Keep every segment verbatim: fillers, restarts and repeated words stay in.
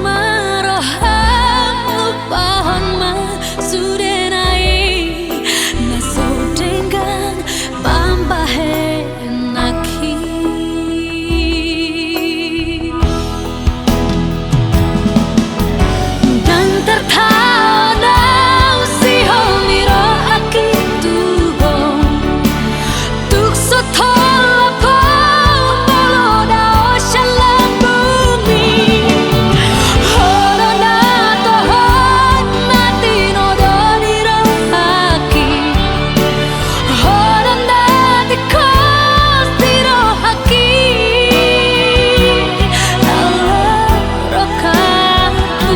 Ma roham lupahon ma sudena i na so denggan pambahenanki. Ndang tartaon au sihol ni rohangki tu ho. Tung so tolap ho molo dao sian lambungmi. Ho do na toho na tinodo ni rohangki. Ho do na tingkos di rohangki. Olo rohangku.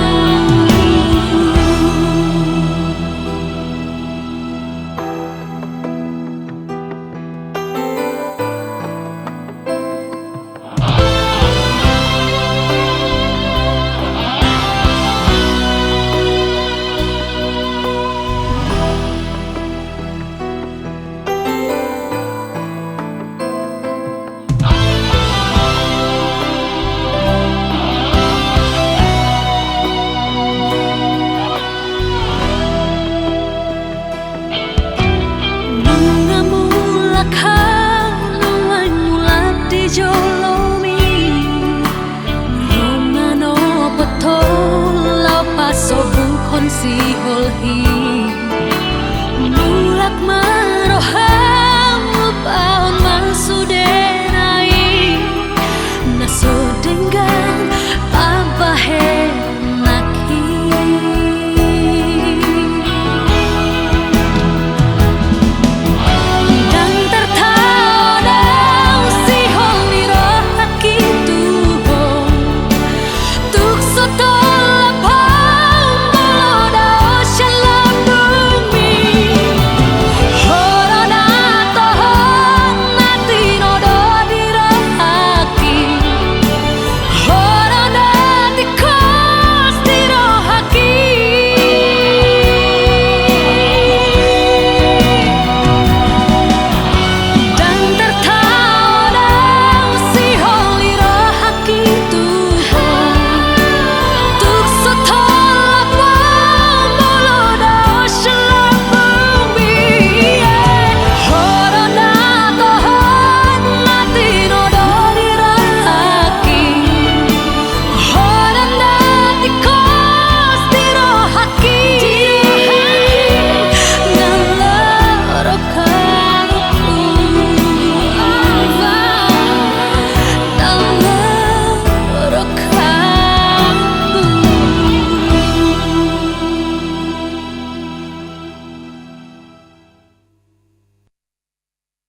Nunga mulak hau, nunga mulak di jolomi. Nunga nopot ho laho pasobuhon sihol i. Mulak ma roham, lupahon ma sudena i na so denggan pambahenanki. Ndang tartaon au sihol ni rohangki tu ho. Tung so